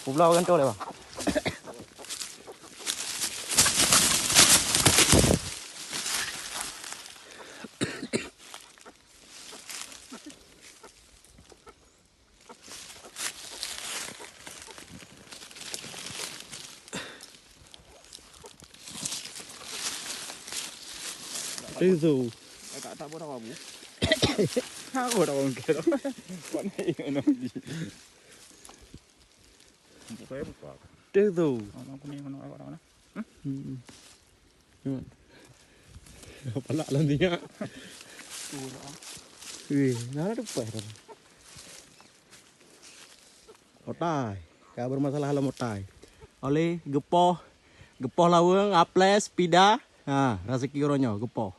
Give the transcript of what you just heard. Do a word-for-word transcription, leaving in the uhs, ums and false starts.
Publoe gantoe lé, Bang. Teuh su. Agak tak bodoh, Abu. Aku dah ongkir. Buat ni, no. Buka ya, buka. Teuh su. Mana aku ni, mana awak mana? Hmm. Palak lam minyak. Tu lah. Weh, nah ada depan. Otai. Ka bermasalah lam otai. Oleh gepoh, gepoh laweueng, aples, pida. Ha, rezeki uroe nyoe gepoh.